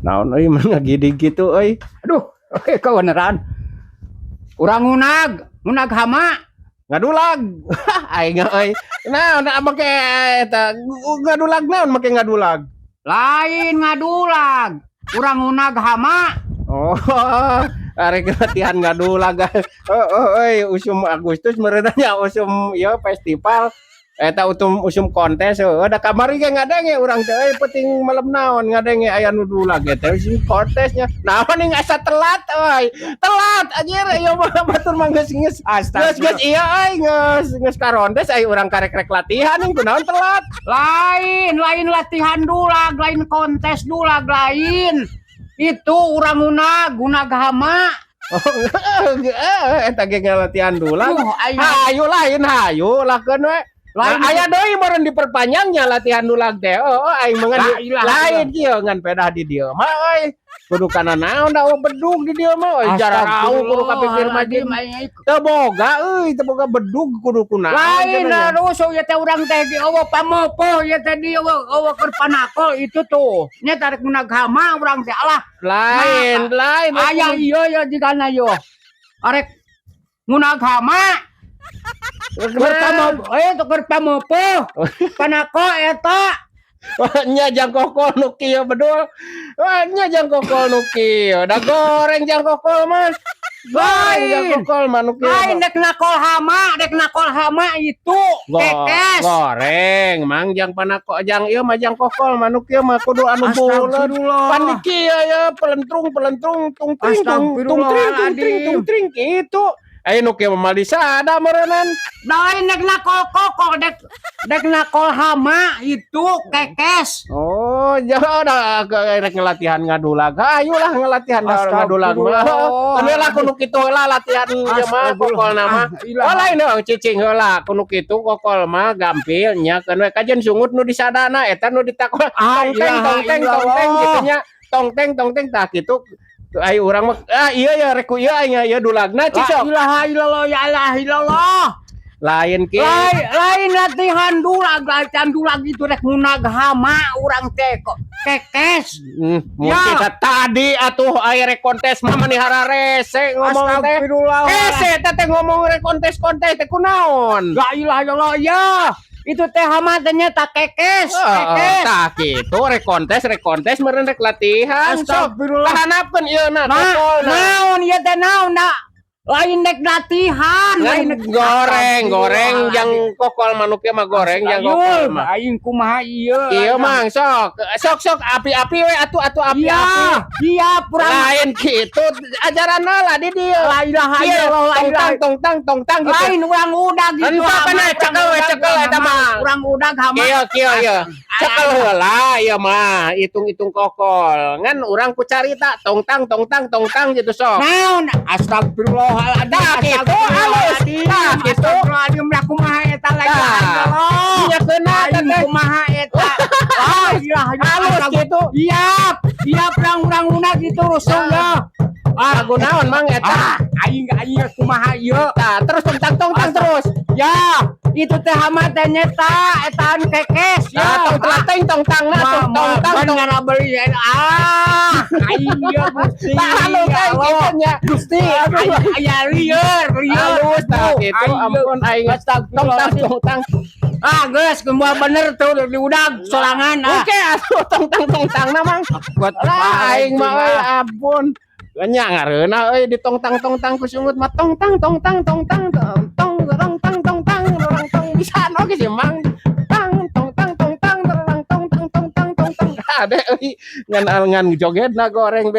Naon euy mun ngagidig kitu euy? Aduh, kebeneran. Urang ngunag, ngunag hama. Ngadulag. Aing euy. Naon make eta ngadulag, naon make ngadulag? Lain ngadulag. Urang ngunag hama. Oh, arek latihan ngadulag. Oh, euy, usum Agustus meureun nya, usum ieu festival. Eta utum usum kontes heueuh, da kamari ge ngadenge urang teh euy, penting malam naon ngadenge aya nu dulag ge teh usum kontesnya. Naon ning asa telat euy. Telat anjir, ieu mah batur mah geus geus geus geus ieu euy, geus geus karontes, ai urang karek rek latihan ning kunaon telat. Lain, lain latihan dulag, lain kontes dulag, lain. Itu urang ngunag, ngunag hama. Oh, eta ge latihan dulag. Duh, ayo. Hayu lain hayu lakeun we. Lain. Lain aya deui meureun diperpanjangnya latihan dulag teh. Oh, aing mah ngan La ilaha. Lain kieu ngan pedah di dieu mah euy. Kudu kana naon da bedug di dieu mah euy, jararau kudu kapikir mah jeung teu boga euy, teu boga bedug, kudu kunaon Lain cenah nya. Rusuh ya teh, urang teh di euweuh pamopoh ya teh, di euweuh euweuh keur panakol itu tuh. Nya tarik ngunag hama urang teh, alah. Lain, lain. Aya ieu ya jigana yo. Arek ngunag hama. Keur keur pamopoh. Panako eta. Nya jang kokol nu kieu bedul. Wah, nya jang kokol nu kieu. Da goreng jang kokol mah. Goreng jang Lain. Kokol mah nu kieu. Lain dek nakol hama, dek nakol hama itu. Kekes. Goreng mang jang panako, jang ieu mah jang kokol mah nu kieu mah kudu anu buleut. Astagfirullah. Pan di kieu ya pelentrung pelentrung tung tring tung tung tring tung tring tung tring kitu. Aya nu kieu mah disada meureunnan. Lain dek nakol kokol, dek dek nakol hama itu kekes. Oh, jauh dah rek ngelatihan ngadulag. Ayo lah ngelatihan ngadulag mah. Astagfirullah. Keun lah kudu kitu heula latihan ieu mah kokol nama. Ah, Oh, lain dong cicing heula kudu kitu kokol mah gampil nya, keun we kajen sungut nu disadana eta nu ditakol Ah, tong teng ilaha tong teng tong teng illallah. Kitu nya, tong teng tong teng tah kitu. Ayo urang mah, ah, iya ya, rek ku ieu aing ieu dulagna cik La sok. ilaha illallah, ya ilaha illallah. Lain kieu. Lain, lain latihan dulag, latihan dulag itu rek ngunag hama urang teh kok kekes. Mun Ya. kita tadi atuh aya rek kontes mah mani hararese ngomong teh. Astagfirullah. Hese eta teh ngomong rek kontes-kontes teh kunaon? La ilaha illallah ya. Itu teh hama teh nya tak kekes, kekes. Tah kitu rek kontes, rek kontes meureun rek latihan sok. Astagfirullah. Kahanapkeun ieu na Nah, kokol na. Naon ieu teh, naon na? Lain dek latihan, lain Ngan goreng, goreng jang kokol manuknya mah, goreng jang kokol mah. Aing kumaha ieu? Iya mang sok, sok sok api-api we atuh atuh api-api. Iya, iya purang. Lain kitu ajaran lah di dieu. La ilaha Kieu, illallah, la tong ilaha. tang tong tang tong tang gitu. Lain urang udag gitu. Entah Hama, kana urang cekel we, udag, cekel urang eta hama. mah. Urang udag hama. Kieu kieu ieu. Cekel heula ieu mah, hitung-hitung kokol. Ngan urang ku carita tong tang tong tang tong tang gitu sok. Naon? Astagfirullahaladzim. Tah, kitu, halus. Tah, kitu. Astagfirullahaladzim, lah kumaha eta, la ilaha Tah. illallah. Nya keuna eta Aing teh. Kumaha eta? La ilaha illallah. Halus kitu. Iya, iya urang urang udag itu rusuh ya. Ah, lagu naon mang eta? Ah, aing aing kumaha ieu? Tah, terus tong tang tong tang terus. Ya, itu teh hama teh nyeta, etaan kekes ya. Tah, tong telateng tong tang na tong tong tang tong. Bener beli ah, aing ieu Gusti. Tah halus Ya teh Allah. kitu nya. Gusti, aing aya lieur, lieur. Halus tah kitu, ampun aing. Tong tang tong tang. Ah, geus kumaha bener tuh di udag sorangan ah. Oke atuh tong tang tong tang na mang. Buat Lah aing mah euy, ampun. Nya ngareunah euy di tong tang tong tang ku sungut mah tong tang tong tang tong tang tong tong tong tang tong tang orang tong bisa oge sih mang. Tang tong tang tong tang tong tong tang tong tang tong tang. Ade euy ngan ngan jogetna goreng.